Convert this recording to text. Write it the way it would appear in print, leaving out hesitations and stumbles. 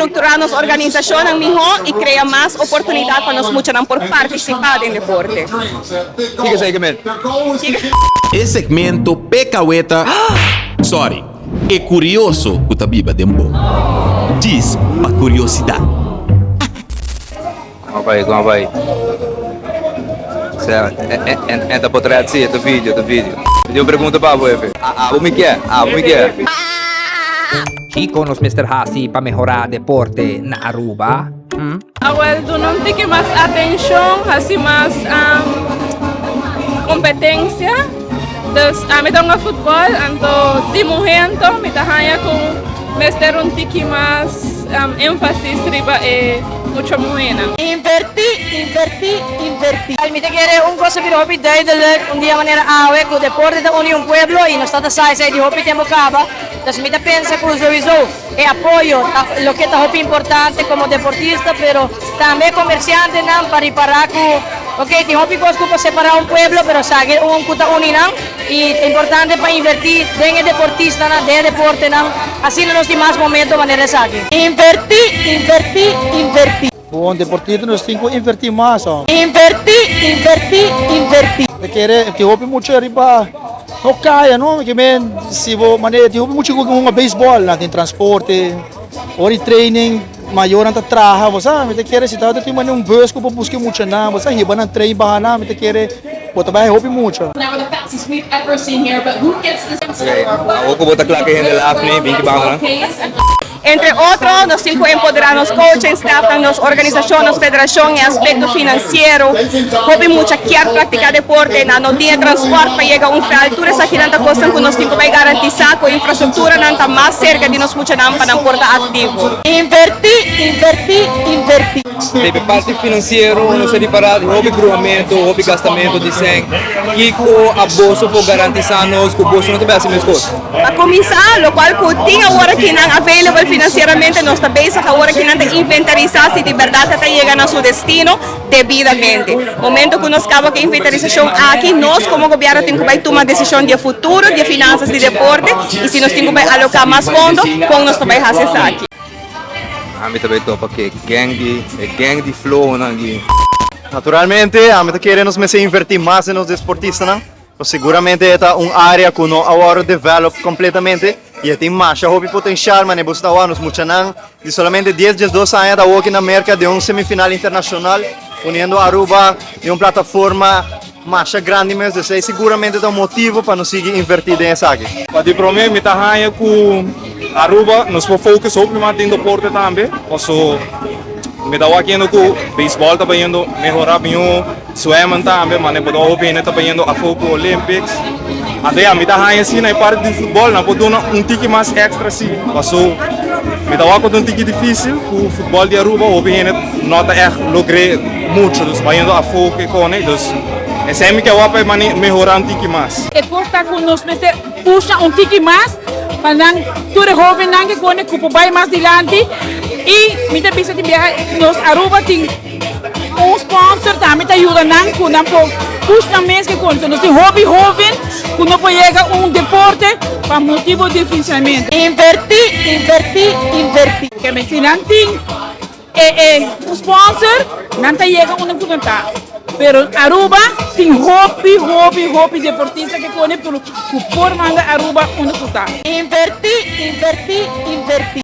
strukturá nos organisashonnan mihó i krea mas oportunidat pa nos muchanan por partisipá den deporte. Kiko esei ke men? E segmento PKW ta, sorry, e kurioso ku ta biba den bo. Djis pa kuriosidat. Kon a bai, kon a bai. Sea, e ta potret si, e ta video, e ta video. Mi tin un pregunta pa bo, hefe. Abo mi ke, abo mi ke. Kiko nos mester hasi pa mehorá deporte na Aruba? Hm? Awel duna un tiki mas atenshon, hasi mas kompetensia. Dus ami ta hunga futbòl, anto di momento mi ta haña ku mester un tiki mas énfasis riba e mucha muhénan. Invertí, invertí, invertí. Mi ta kere un kos a bira hopi duidelijk un dia manera awe ku deporte ta uni un pueblo i nos ta ta sa esei di hopi tempu kaba. Dus mi ta pensa ku souiso e apoyo ta loke ta hopi importante komo deportista pero tambe e komersiantenan pa ripará ku ok tin hopi kos ku por separá un pueblo pero esaki un ku ta uni nan i ta importante pa invertí den e deportistanan den e deportenan asina nos tin mas momento manera esaki. Invertí, invertí, invertí. Bon deportista nos tin ku invertí mas. Invertí, invertí, invertí. Mi kere tin hopi mucha riba no kaya no, ke men si bo manera tin hopi mucha ku hunga beisbòl, nan tin transporte, ora di training mayornan ta traha, bo sa, mi ta kere si tabata tin manera un bus ku por buska e muchanan, bo sa, hiba nan train baha nan, mi ta kere bo ta bai hopi mucha. Awor ku bo ta kla ku e hende laf ni, bin ki banda nan. Entre otro, nos tin cu empodera nos coaching staffnan, nos organisacion, nos federacion en aspecto financiero. Hopi mucha kier practica deporte, nan no tin e transport pa yega un veld. Tur esakinan ta cosnan cu nos tin cu bay garantisa cu infrastructuranan ta mas cerca di nos muchanan pa nan por ta activo. Inverti, inverti, inverti. Riba e parti financiero nos a ripara di hopi bruhamento, hopi gastamento di sèn. Kiko aboso por garantisa nos cu boso no ta bay haci mescos? Pa kuminsá, lokual ku tin awor akinan available finansieramente, nos ta bezig awor akinan ta inventarisá si di bèrdat e ta yega na su destino debidamente. Momento ku nos kaba ku e inventarisashon aki, nos komo gobièrnu tin ku bai tuma desishon di e futuro di e finansas di deporte i si nos tin ku bai aloká mas fondo, kon nos ta bai hasi esaki. Ami ta bai topa ku e gang di e gang di flohonan di. Naturalmente, ami ta kere nos mester inverti mas den nos desportistanan. Seguramente e ta un area cu no a worde develop completamente y e tin masha hopi potencial mane bo sta wak nos muchanan di solamente dies diesdos aña ta woki na Merca den un semifinal internacional poniendo Aruba den un plataforma masha grandi mes dus ey seguramente ta un motivo pa nos sigui inverti den esaki. Pa di prome mi ta haña cu Aruba nos por focus hopi mas den deporte tambe paso mi ta wak yendo cu baseball ta bayendo mehora miho. Zwemmen tambe, mane por hopi hende ta bayendo afo ku Olympics. Anto ya, mi ta haña si na e parti di futbòl nan por duna un tiki mas èkstra si. Paso mi ta wak ku ta un tiki difísil ku futbòl di Aruba hopi hende no ta ègt logr'é mucho. Dus bayendo afo ku e kone. Dus esei mi ke wak pa e mane mehorá un tiki mas. E kos ta ku nos mester pusha un tiki mas pa nan tur e hóbennan ke kone ku por bai mas dilanti i mi ta bisa tin biaha nos Aruba tin Un sponsor tambe ta yuda nan ku nan por push nan mes ke konta. Nos tin hopi hoven ku no por yega un deporte pa motibo di financiamento. Inverti, inverti, inverti. Keme si nan tin e e un sponsor nan ta yega unda ku nan ta. Pero Aruba tin hopi hopi hopi deportista ke kone pero ku por manda Aruba unda ku ta. Inverti, inverti, inverti.